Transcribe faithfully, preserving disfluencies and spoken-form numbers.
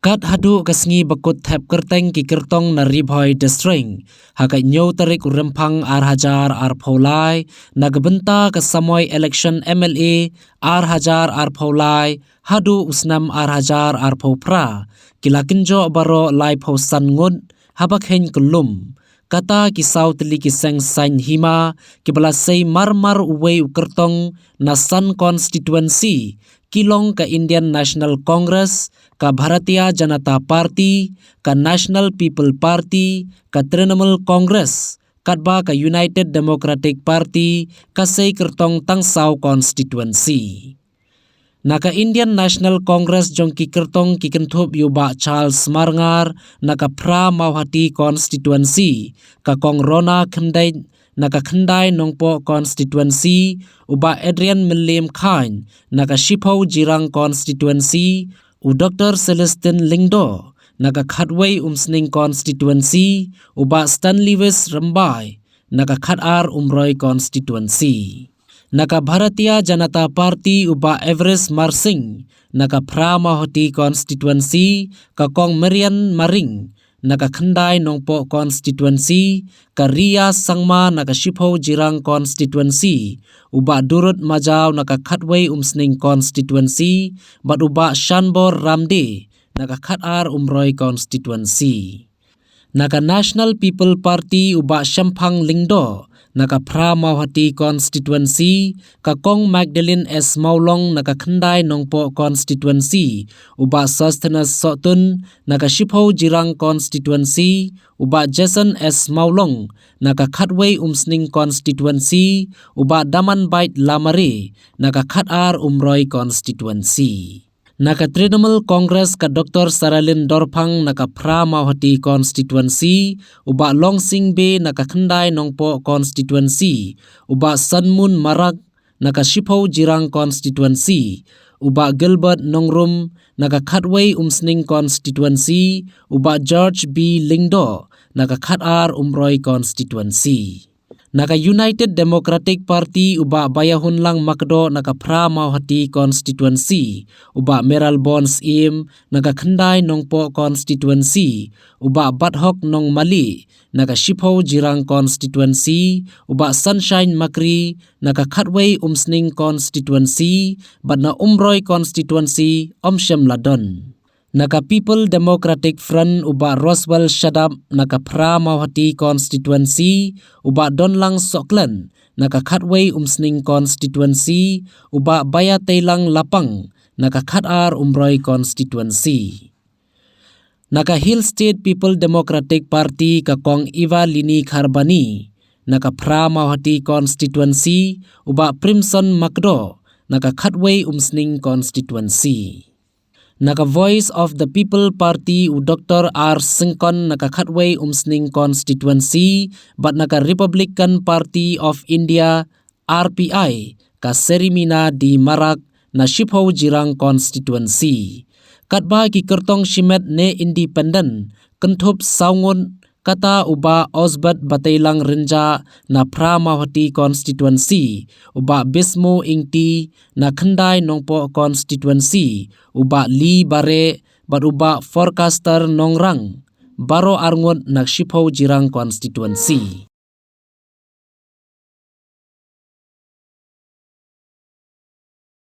Kat haduh ka sngi ba kut thep kyrteng ki kyrtong na Ri Bhoi District ha ka hynñiew tarik u Rymphang ar hajar arphew lai, na ka bynta ka samoi election M L A ar hajar arphew lai haduh u snem ar hajar arphew phra, ki la kynjoh baroh laiphew san ngut haba kheiñ kyllum. Kata ki saw tylli ki seng saiñ hima kiba la sei mar mar uwei u kyrtong na san constituency ki long ka Indian National Congress, ka Bharatiya Janata Party, ka National People Party, ka Trinamool Congress, katba ka United Democratic Party ka sei kyrtong tang saw constituency. Na ka Indian National Congress jong ki kyrtong ki kynthup ïa u Bah Charles Marngar na ka Phra Mawhati constituency, ka Kong Rona Khymdeit na ka Khyndai Nongpoh constituency, u Bah Adrian Mylliem Chyne na ka Shiphew Jirang constituency, u Doktor Celestine Lyngdoh na ka Khatwei Umsning constituency, u Bah Stanley Wis Rymbai na ka Khatar Umroi constituency. Na ka Bharatiya Janata Party u Bah Everest Marsing na ka Phra Mawhati constituency, ka Kong Marian Maring na ka Khyndai Nongpoh constituency, ka Ria Sangma na ka Shiphew Jirang constituency, u Bah Durut Majaw na ka Khatwei Umsning constituency, bad u Bah Shanbor Ramde na ka Khatar Umroi constituency. Na ka National People Party u Bah Shemphang Lyngdoh na ka Phra Mawhati constituency, ka Kong Magdalene S Mawlong na ka Khyndai Nongpoh constituency, u Bah Sosthenes Sohtun na ka Shiphew Jirang constituency, u Bah Jason S Mawlong na ka Khatwei Umsning constituency, u Bah Damanbait Lamare na ka Khatar Umroi constituency. Na ka Trinamool Congress ka Doktor Saralin Dorphang na ka Phra Mawhati constituency, u Bah Longsing Bey na ka Khyndai Nongpoh constituency, u Bah Sanmun Marak na ka Shiphew Jirang constituency, u Bah Gilbert Nongrum na ka Khatwei Umsning constituency, u Bah George B Lyngdoh na ka Khatar Umroi constituency. Na ka United Democratic Party u Bah Bayahunlang Makdoh na ka Phra Mawhati constituency, u Bah Mayralborn Syiem na ka Khyndai Nongpoh constituency, u Bah Bathok Nongmali na ka Shiphew Jirang constituency, u Bah Sunshine Makri na ka Khatwei Umsning constituency, bad na Umroi constituency ym shym la don. Na ka People Democratic Front u Bah Roswell Shadap na ka Phra Mawhati constituency, u Bah Donlang Sohklen na ka Khatwei Umsning constituency, u Bah Bayateilang Lapang na ka Khatar Umroi constituency. Na ka Hill State People Democratic Party ka Kong Eva Lini Kharbani na ka Phra Mawhati constituency, u Bah Primson Makdoh na ka Khatwei Umsning constituency. Na ka Voice of the People Party u Doktor R Syngkon na ka Khatwei Umsning constituency, bad na ka Republican Party of India, R P I, ka Serimina D Marak na Shiphew Jirang constituency. Katba ki kyrtong shimet ne independent kynthup saw ngut, kata u Bah Osbert Bateilang Rynjah na Phra Mawhati constituency, u Bah Bismu Ingti na Khyndai Nongpoh constituency, u Bah Lee Bareh bad u Bah Forcaster Nongrang, baroh ar ngut na Shiphew Jirang constituency.